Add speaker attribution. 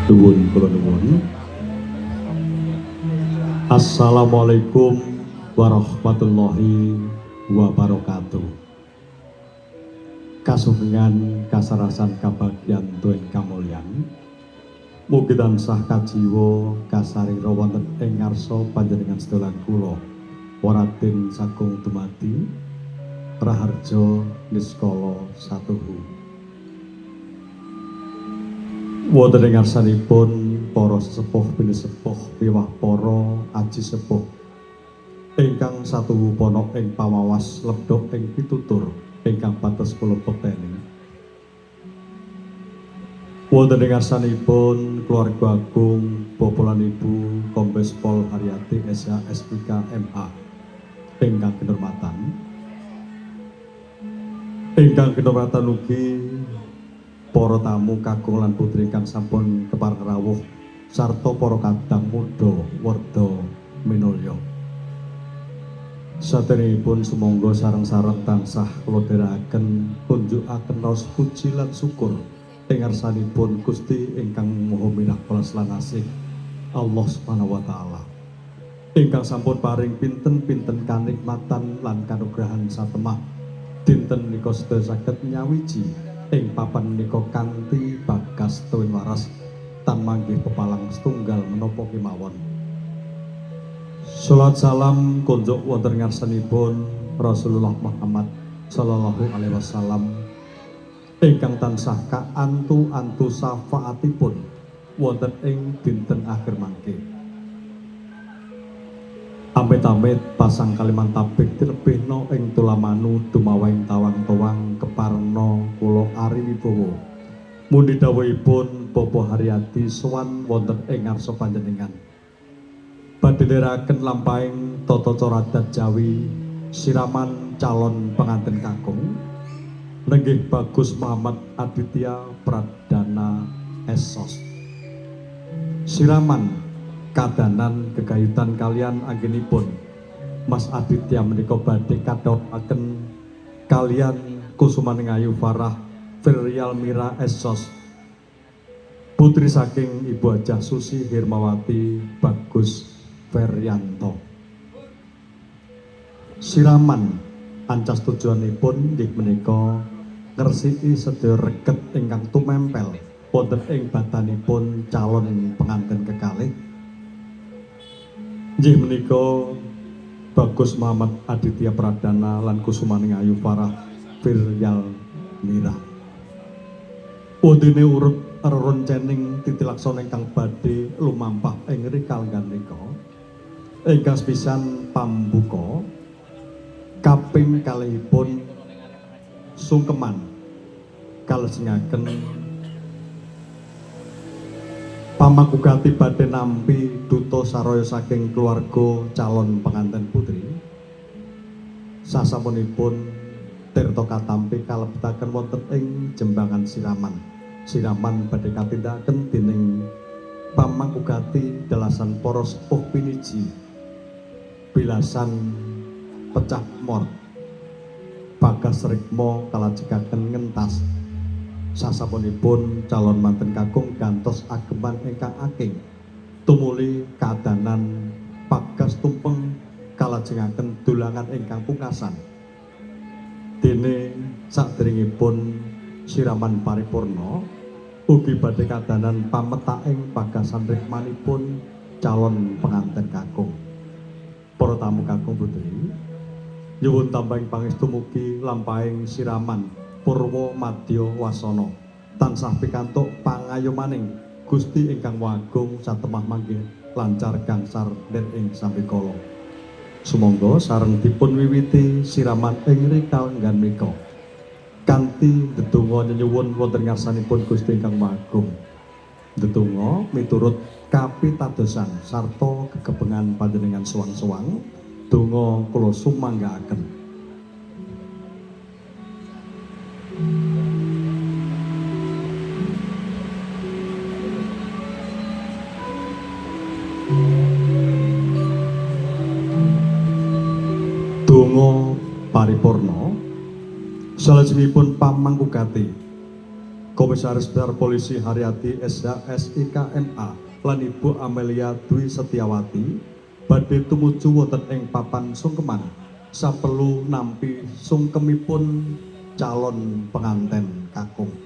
Speaker 1: Nuwun kula nuwun. Assalamualaikum warahmatullahi wabarakatuh. Kasugengan kasarasan kabagyan tuen kamulyan. Mugi tansah kajiwa kasarira wonten ing ngarsa panjenengan sedaya kula. Waraden sagung dumadi raharja niskala satuhu. Wonten ing ngarsanipun para sesepuh pinisepuh miwah para aji sepuh ingkang satuhu pana ing pamawas ledhok ing pitutur ingkang pates kula bekteni. Wonten ing ngarsanipun keluarga agung Bapak lan Ibu Kombes Pol Haryati SH SPK MH ingkang kinurmatan. Ingkang kinurmatan ugi para tamu kakung lan putri ingkang sampun kepareng rawuh sarta para kadang muda werda minulya. Saderengipun sumangga sareng-sareng tansah kula dherekaken kunjukaken raos puji lan syukur ing ngarsanipun Gusti ingkang Maha Mirah welas lan asih Allah Subhanahu wa taala. Ingkang sampun paring pinten-pinten kanikmatan lan kanugrahan satemah dinten menika sedaya saged nyawiji ing papan menika kanthi bagas tuwin waras tan manggih pepalang setunggal menapa kemawon. Salat salam kunjuk wonten ngarsanipun Rasulullah Muhammad sallallahu alaihi wasallam ingkang tansah kaantu-antu syafaatipun wonten ing dinten akhir mangke. Amit-amit pasang kaliman tabik tinebihna ing tulamanu dumaweng tawang-tawang keparna kula Ari Wibowo. Mundi dawuhipun Bapak Haryadi sowan wonten ing ngarsa panjenengan. Badhe ndherekaken lampahing tata cara adat Jawi siraman calon pengantin kakung nenggih Bagus Muhammad Aditya Pradana Esos. Siraman kadanan gegayutan kalian anggenipun Mas Aditya menika badhe kadhawuhaken kalian Kusumaning Ayu Farah Firyal Mira Esos, putri saking Ibu Hajah Susi Hermawati Bagus Feryanto. Siraman ancas tujuanipun nggih menika ngresiki sedaya reget ingkang tumempel wonten ing badanipun calon pengantin kekalih. Nggih menika Bagus Muhammad Aditya Pradana lan Kusumaning Ayu Farah Firyal Mira. Udine urut reroncening titilaksana ingkang badhe lumampah ing rikalenggan nika. Ingkang sepisan pambuka, kaping kalihipun sungkeman kalejengaken pamangkugati badhe nampi duta saraya saking keluarga calon pengantin putri. Sasampunipun tirta katampi kalebetaken wonten ing jembangan siraman. Siraman badhe katindakaken dening pamangkugati delasan para sepuh piniji bilasan pecah mort bagas rikma kalajengaken ngentas. Sasampunipun calon manten kakung gantos ageman ingkang aking tumuli kadanan bagas tumpeng kalajengaken dulangan ingkang pungkasan. Dene saderengipun siraman paripurna ugi badhe kadanan pametaking pagasan rikmanipun calon pengantin kakung. Para tamu kakung putri, nyuwun tambahing pangestu mugi lampahing siraman purwa madya wasana tansah pikantuk pangayomaning Gusti ingkang Maha Agung satemah manggih lancar gangsar nir ing sambikala. Sumangga sareng dipun wiwiti siraman ing rikalenggan menika kanthi ndedonga nyenyuwun wonten ngarsanipun Gusti ingkang Maha Agung. Ndedonga miturut kapitadosan sarta gegebengan panjenengan suwang-suwang, donga kula sumanggaaken. Donga paripurna salajengipun pamangkugati Komisaris Besar Polisi Haryadi SH SIK MA lan Ibu Amelia Dwi Setiawati badhe tumuju wonten ing papan sungkeman saperlu nampi sungkemipun calon penganten kakung.